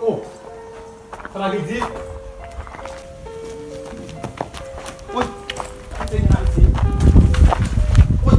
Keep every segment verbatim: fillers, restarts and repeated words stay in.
Oh! Sa la vin di? Woy! Sa se vin al di? Woy!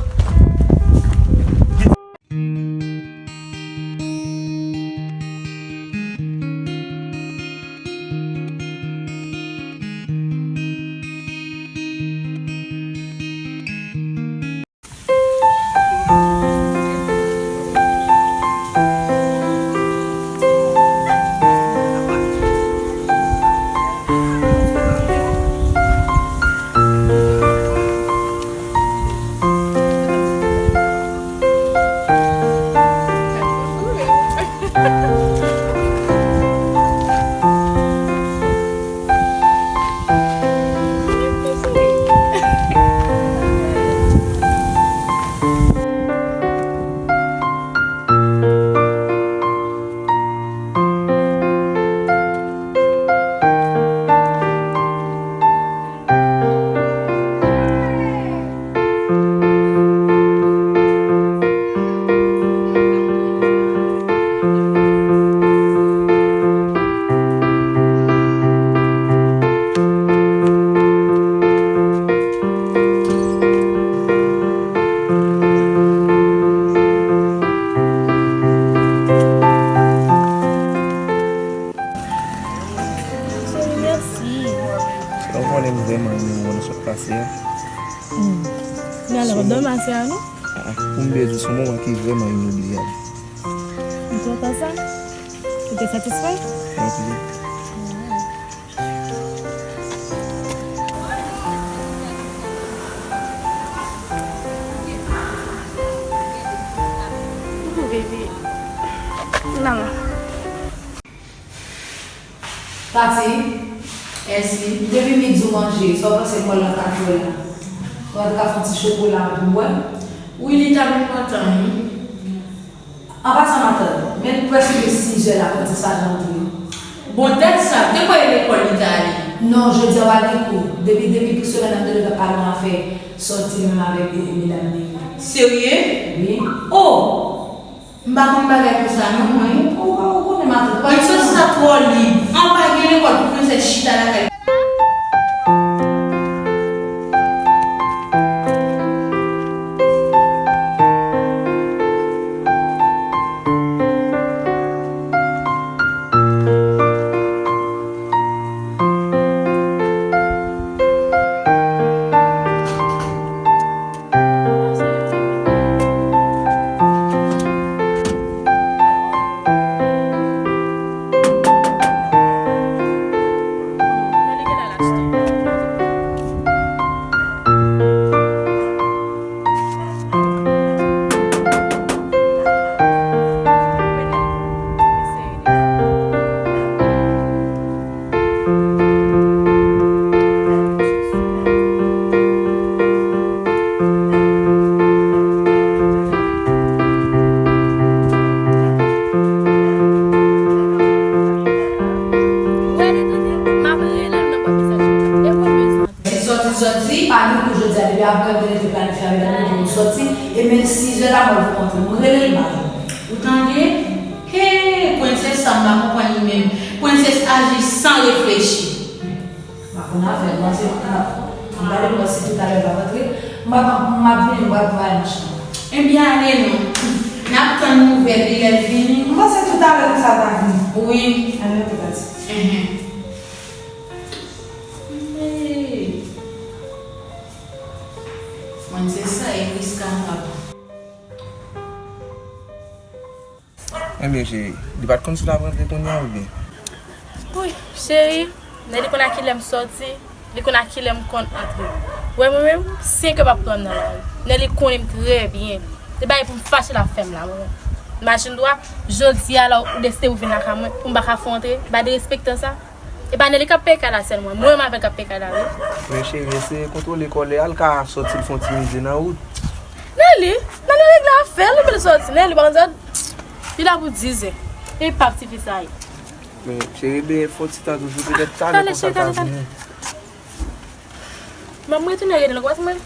Cheri, mèsi. Ou konnen m vrèman renmen moman nou sot pase a. Hmm. Men alò, w ap dòmi aswè a, non? Ah, ah, pou m byen di w, se yon moman ki vrèman inobliyab. M kontan sa. Ou te satisfè? Anpil. Baby. Nan. Tati, Èsi, depi midi w manje, sa w panse kòl la ka fè la? Ou pa t ka fè yon ti chokola pou m bwè? Wi, li ta vin kontan, wi. An pasan, matant, men prèske sizè la, pou ti sa jantre. Bon, dat sa, te kwè e lekòl li ta ale? Non, jodi a w pa gen kou. Depi, depi pou semèn nan, m te dwe t ap pale yon afè sòti menm avèk, e, medam li. Serye? Wi. Oh! M pa konn bagay konsa non, mwen. Ou pa, ou konnen matant, ou pa. Mesye sa twò lib. An pa gen lekòl pou prinsès chita lakay. Sòti, sòti, pa gen kou jodi a, depi apre m te rete planifye avèk nou pou nou sòti, e men sizè la mwen rankontre l. Mwen rele l, li pa reponn. Ou tande? Hey, prensès sa m pa konprann li menm. Prensès aji san reflechi. M pa konn afè l, mwen se, m gade mwen si toutalè l pa rantre, m ap, m ap vini, m pral travay nan chanm. Ebyen, ale non. N ap tann nouvèl li lè l vini. M panse toutalè konsa l ta vini. Wi. Ale, ok, Tati. Enhen. Hey. Mwen se sa, e risk a papa. Ebyen, cheri, li pa t konn si l ap rantre kounye a oubyen? Wi, cheri, men li konn a kilè m sòti, li konn a kilè m konn antre. Wè mwen menm, senk è m ap pran m nan lari. Nelly konnen m trè byen. Se bagay pou m fache l ap fè m la, mwen menm. Imajine twa, jodi a la ou deside pou vin lakay mwen, pou m pa ka fè w antre, pa derespektan sa. E pa Nelly k ap peye kay la sèlman, mwen menm avè l k ap peye kay la, wi. Men cheri, eseye kontwole kòlè a, l ka sòti l fè yon ti mize nan wout. Nelly, nan Nelly regle afè l, epi l sòti. Nelly, pa konn sa, li la pou dizè. E p ap ti fi sa ye. Men cheri, ben, fè yon ti tan toujou, petèt talè konsa l ka vini. M ap retounen rele l ankò, paske mwen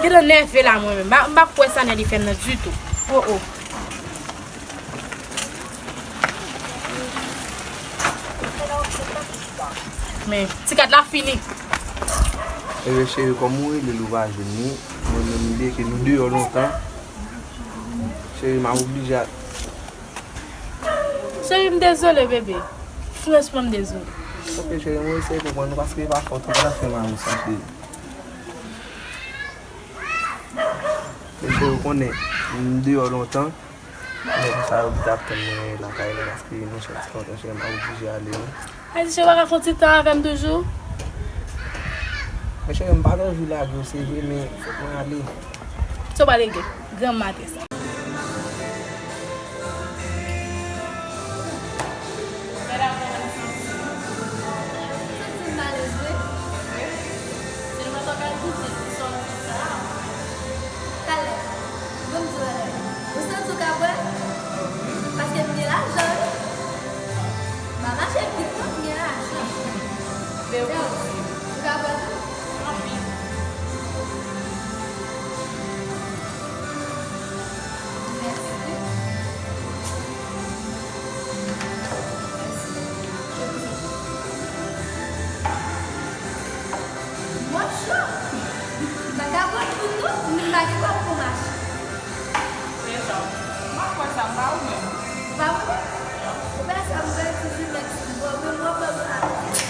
gentan nève la mwen menm. M pa, m pa kwè sa Nelly fè m nan ditou. Oh, oh. Men, ti kat la fini. Ebyen, cheri, kòm ou rele l ou pa jwenn li, mwen menm m bliye ke nou deyò lontan. Cheri, m ap oblije al. Cheri, m dezole, bebe. Franchman, m dezole. Ok, cheri, mwen eseye konprann ou, paske e pa fòt ou, pa fè mal ou sa, cheri. Men cheri, ou konnen, m deyò lontan. Men konsa, yo te ap tann mwen lakay la, paske nou sòti lontan, cheri, m ap oblije ale, wi. Ay, cheri, w pa ka fè yon ti tan avè m toujou? Men cheri, m pa t anvi lage w, se vre, men fòk mwen ale. Sa w pral regle? Granm maten sa. Gade kòman l santi. Santi m alèz vre. Wi. Se nan mwen t ap al pouse ti sòti sa. Talè, ban m di w bagay. Ou santi w ka bwè? Paske m gen lajan, wi. M pa mache vit, non, m gen lajan. Men ou ka bwè tou? Anpil. Mèsi. Mwen cho. M pa ka pran tout non, m pa gen kòb pou m achte. Se sa. M pa kwè sa, m pa ou menm. Ou pa mwen menm? Non. Ou pa sa, m fè ti Kleenex pou mwen, mwen, mwen, mwen achte.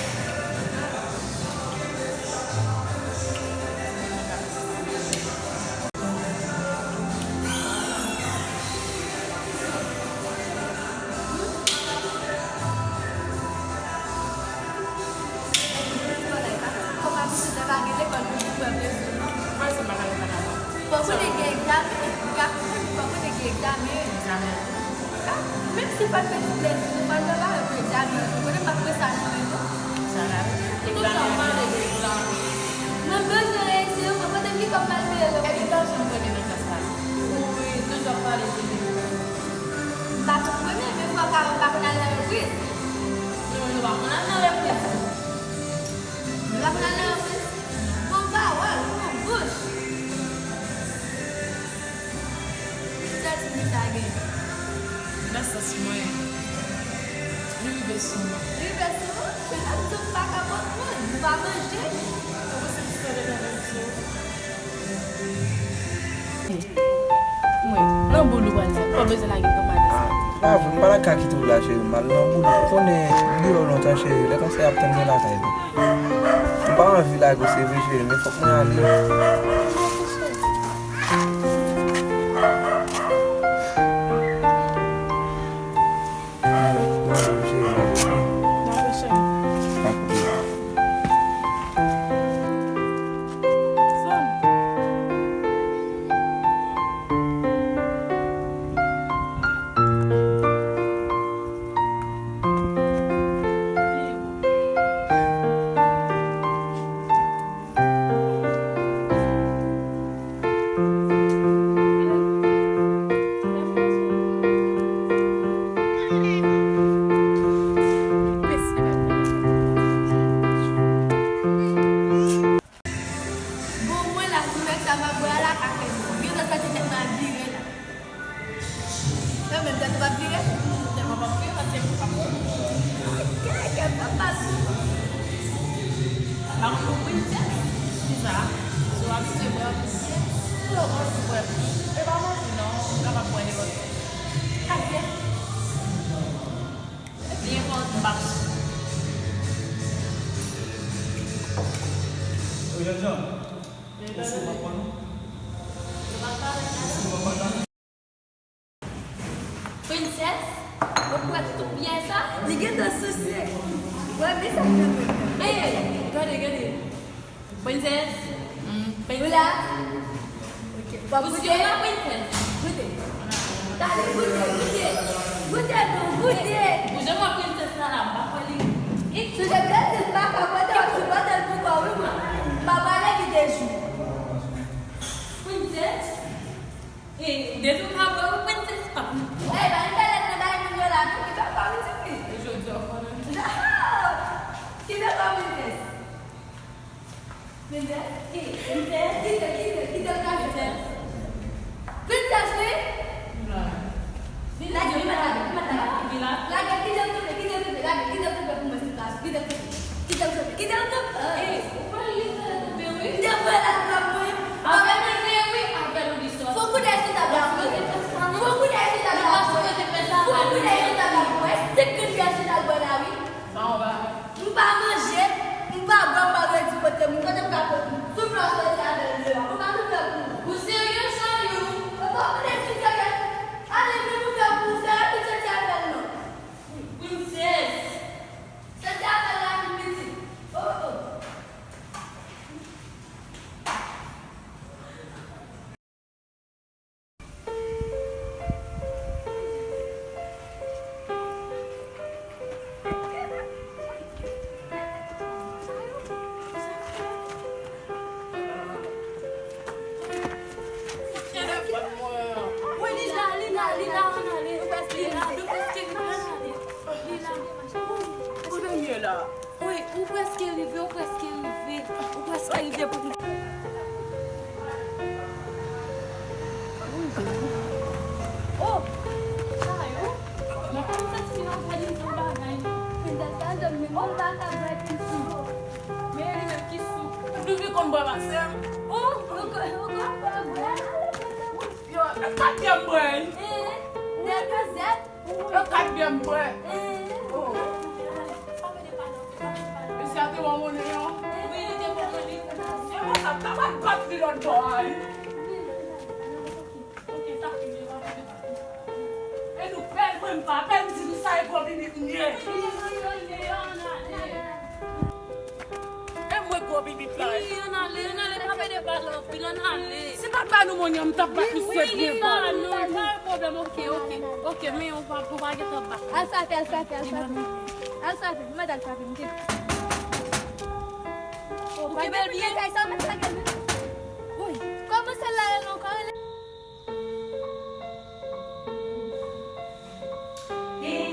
Fò konnen gen egzamen, fò konnen gen egzamen. Egzamen. Menm si fò n pèdi plezi nou, fò n prepare pou egzamen yo tou. Konnen m ap fè sa jwe tou. Sa la, egzamen. Toujou ap pale de egzamen. Mwen bezwen reyisi, mwen kote m ki kòb m al peye yo. Epi lajan m prene nan klas la. Wi, toujou ap pale de egzamen. M pa konprann, men fò ka, m pa konn al nan repriz. Non, nou pa konn al nan repriz. Nou pa konn al nan repriz. Bon pawòl, bon bouch. Ki sètifika sa gen? Nan sans mwen, li rive sou mwen. Li rive sou ou? Se la m di w m pa ka konprann. Ou pa manje? Ou panse ki sa deja fè m sou ou? Mwen, nan boul ou pral fè. Ou pa bezwen lage m nan maten sa. Ah, pa vre, m pa ta ka kite w la, cheri. M al nan boul ou. Ou konnen, m deyò lontan, cheri. Lè konsa y ap tann mwen lakay la. M pa anvi lage w, se vre, cheri, men fòk mwen ale. Bon, mwen la, Kleenex sa m ap bwè a la ka fè m gentan santi tèt mwen ap vire la. Yo menm tèt ou p ap vire? Tèt mwen p ap vire paske m p ap konn. Ay, kè, kè m t ap mal pou ou. M pa konn pou Princess. Kisa? Si w abitye bwè Princess, si w anvi bwè, e pa manti non, ou kapab bwè nenpòt lè. Kal byen. Li enpòtan. Wi, Janjan. Ou sou w ap pran nou? Princess, ou kwè tout pyè sa? Li gentan souse. Wè, men sa k nan men. Ey, ey, gade, gade. Goute. Goute. Gade, goute, goute. Goute, non, goute. Bouje mwen prensès la la, m pa kwè li. Sou je te di, m pa ka pote, w ap sipòte l pou kò w, wi, mwen. M pa prale kite jou. Prensès? E, depi w pa bwè, ou prensès pa. Ey, ba entènèt nan bay moun yo la, non, ki fè pa wi tifi. Jodi a, w konnen. Ki fè pa prensès? Prensès? Ki? Prensès? Kite, kite, kite l kase. Prensès, wi. Lage, li mèt lage, li mèt lage. Lage, kite l toufe, kite l toufe, lage, kite l toufe pou mwen, silvouplè. Kite l toufe, kite l toufe, kite l toufe. Ey, ou pral li fè l toufe, wi. M te voye l al pran mwen. Avè l, wi, avè l, wi, sòti. Fò koudè sou tab la. Fò koudè sou tab la. Fò koudè sou tab la. Mwen, si koudè sou tab la, wi. Ba w bagay. M pa manje, m pa bwè, m pa redi kote moun. Kote m ka kote moun? Sou m la soti avè l deyò. Ou pa vin fè pou mwen. Ou serye, Chayou? Ou pa konnen si serye. Ale, men nou fè pou ou, serye, tout soti avè l non. Princess. Soti avè l la, vin pitit. Oh, oh. Wi, li la, li la, li la, ann ale. Li la, li la, li la, ann ale. Li la. Kote m ye la? Wi, ou prèske rive, ou prèske rive. Ou prèske rive pou. Oh! Chayou! Mwen konn santi nan pè di yon bagay. Princess pa janm menm, mwen pa ka bwè piti. Men li menm ki sou. Ou vin konn bwè pase m? Oh, ou konn, ou konn bwè, bwè. Yo, e katriyèm bwè. Eh, de kazèt. Yo, katriyèm bwè. Oh. Mesye a te ban mwen li, yo. Wi, li te ban mwen li. Se konsa, m ta pral bat li lòt bò a, wi. Ok, sa fini, pa pede pa. E nou pèl, mwen m pa pèl, m di nou sa e gwo bibit m ye. Wi, wi, wi, wi, ann ale. E mwen gwo bibit la. Wi, ann ale, ann ale, pa pede pale anpil, ann ale. Si pa t ba nou mwen an, m t ap bat misye byen ba. Wi, wi, ba nou, pa gen pwoblèm, ok, ok. Ok, men ou pa, ou pa gentan bat. Al frape, al frape, al frape. Al frape, mwen al frape, m te. Ou kenbe l byen. Kay sa, mwen sa kenbe. Wi, kòman sèl la rele ankò, rele. Hey,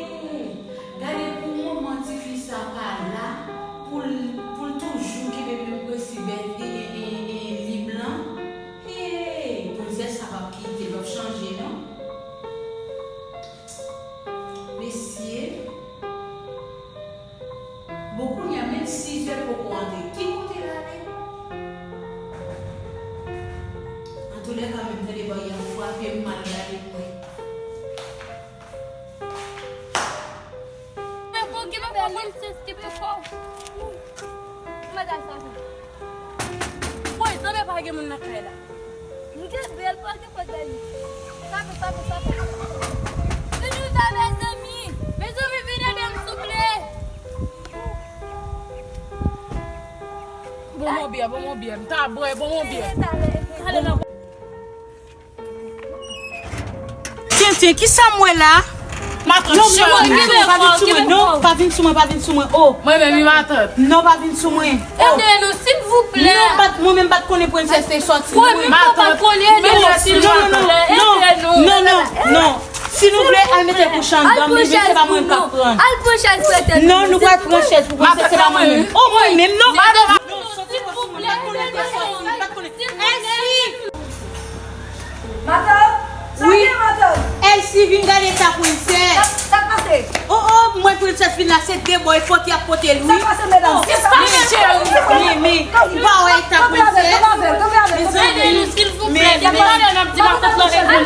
gade pou moman tifi sa pa la, pou l, pou l toujou kenbe menm prensip, e, e, e, e, lib lan. Hey, prensès sa p ap kite, l p ap chanje, non. Mesye. Bon, kounye a menm sizè poko antre. Ki kote l ale? Antoulèka, menm tande bagay ap frape m mal, gade mwen. Men bon, kenbe fò, mwen se kenbe fò. Mwen ta sa. Woy, tanbe pa gen moun nan kay la. M kenbe l, pa gen pòt dèyè. Sape, sape, sape. Vini la, mezanmi. Mezanmi, vin ede m, souple. Bon, mon byen, bon, mon byen. M ta bwè, bon, mon byen. Tenten, kisa m wè la? Matant, non, non, non, pa vin sou mwen, non, pa vin sou mwen, pa vin sou mwen, oh. Mwen menm, wi, matant. Non, pa vin sou mwen. Oh. Ede nou, silvouplè. Non, pa, mwen menm pa t konnen prensès te sòti. Mwen menm pa t konnen, ede nou, silvouplè. Ede nou. Non, non, non, non. Si nou vle, al mete kouch anndan, men se pa mwen k ap pran. Al pran chèz pou nou. Non, nou pral pran chèz pou prensès, se pa mwen menm. Oh, mwen menm, non. Non, sòti pa sou mwen, pa t konnen te sòti, pa t konnen. Elsie! Matant, sa gen, matant? Elsie, vin gade sa, prensès. Sa, sa k pase? Oh, oh, mwen prensès vin la, se de bò e pote y ap pote l, wi. Sa k pase, medam? Oh, sa, men, men, men, men, ou pa wè eta prensès? Mezanmi, men,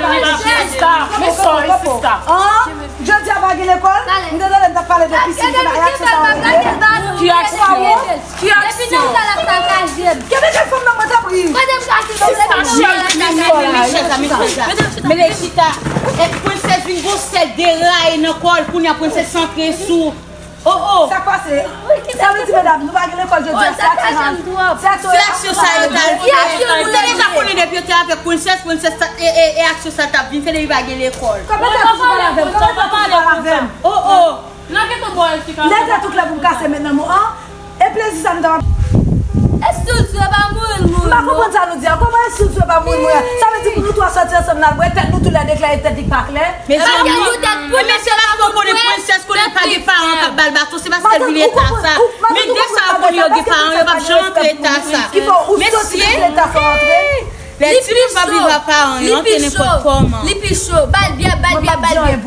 men, sista, men sòri, sista. Jodi a pa gen lekòl, m te tande m t ap pale de pisin, se pa aksyon sa w ap fè. Ki aksyon? Ki aksyon? Kenbe tèt fanm nan, mwen tanpri. Sista, ki aksyon? Mete chita. E prensès vin gon sèl deraye nan kò l, kounye a prensès antre sou. Oh, oh. Sa k pase? Sa vle di, medam, nou pa gen lekòl jodi a, se aksyon sa. Se aksyon sa yo t al fè. Yo te deja konnen depi yo te avèk prensès, prensès sa, e, e, e aksyon sa t ap vin fè depi pa gen lekòl. Kòman sa tou pale avè m? Kòman sa tou pale avè m? Oh, oh. Lè tèt ou klè pou m kase men nan mwen an. E plezi sa nou ta. Èske w di yo pa mouri l mouri? M pa konprann sa nou di a. Kòman èske w di yo pa mouri mouri a? Sa vle di pou nou twa sòti ansanm n al bwè tèt nou toulède klè e tèt li pa klè? Mezanmi, men se paske w konnen prensès konnen pa gen paran k ap ba l baton, se paske l vin eta sa. Men de sa yo konnen yo gen paran, yo p ap janm antre eta sa. Mesye, lè timoun pa viv ak paran yo, antre nenpòt kòman. Li pi cho, ba l byen, ba l byen, ba l byen.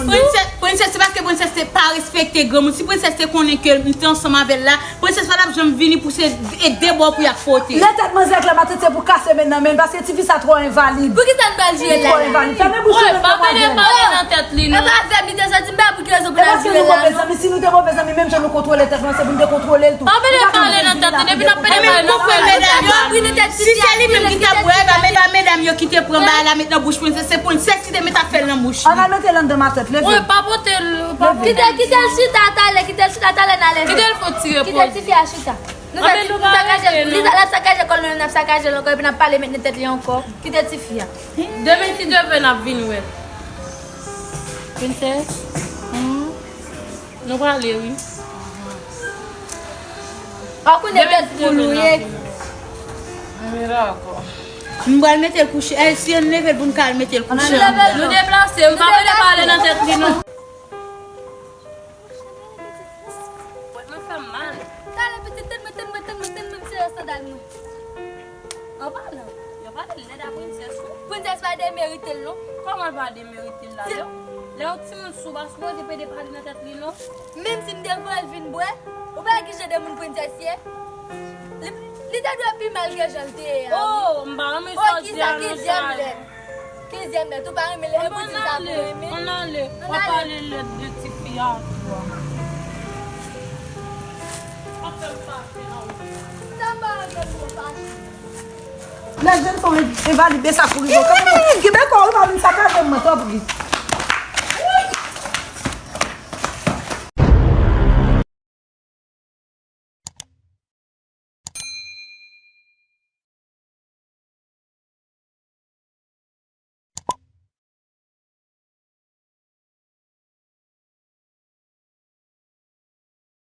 Prensès, prensès, se paske prensès te pa respekte granmoun. Si prensès te konnen ke m te ansanm avè l la, prensès pa t ap janm vini pou se e de bò pou y ap pote. Lè tèt manzè klè matant se pou kase men nan men l, paske tifi sa twò envalid. Poukisa n pral jwe la? Li twò envalid. Fèmen bouch ou, pa pale nan tèt li non. E pa avè m li te sòti, m pa pou ki rezon pou n ap jwe la non. E paske nou move zanmi, si nou te move zanmi, menm jan nou kontwole tèt nou an, se pou n te kontwole l tou. Pa vle pale nan tèt li, depi n ap pede pale nan tèt li. Si se li menm ki t ap bwè, e pa medam yo ki te pran bagay la met nan bouch prensès, se prensès ki te met afè l nan bouch li. Ann al mete l anndan matant, leve. Wi, pa pote l, pa pote l. Kite, kite l chita talè, kite l chita talè n a leve. Kite l fè ti repoze. Kite tifi a chita. Nou fè ti, nou sakaje, li t al ap sakaje kò l, nou menm n ap sakaje l ankò, epi n ap pale met nan tèt li ankò. Kite tifi a. Demen si Dye vle n ap vin wè l. Prensès. Nou prale wi. Ou konnen tèt poul ou ye. M pral mete l kouche. Eh, si yo leve l pou n ka al mete l kouche anndan. Nou deplase, m pa vle pale nan tèt li non. Pòt mwen fè m mal. Talè pitit, tann mwen, tann mwen, tann mwen, tann mwen, m sere sandal mwen. An palan, yo pale lèd a prensès wi. Prensès pa demerite l non. Kòman l pa demerite l la? Lè, lè yon timoun sou pa sipoze pede pale nan tèt li non. Menm si m te voye l vin bwè, ou pa wè ki jan de moun prensès ye? Li, li te dwe pi mal ke jan l te ye a wi. Oh, m pa renmen sa w di a non, Charles. Kizyèm lèt. Kizyèm lèt, ou pa renmen lè yo pou di sa pou renmen. Ann ale, w ap pale lèd de tifi a tou a. W ap fè m fache la wi. Sa m pa renmen pou w fache. Lè jèn fanm envalide sa kouri bò. Kenbe kò w wi, pa vin sakaje m mwen, tanpri.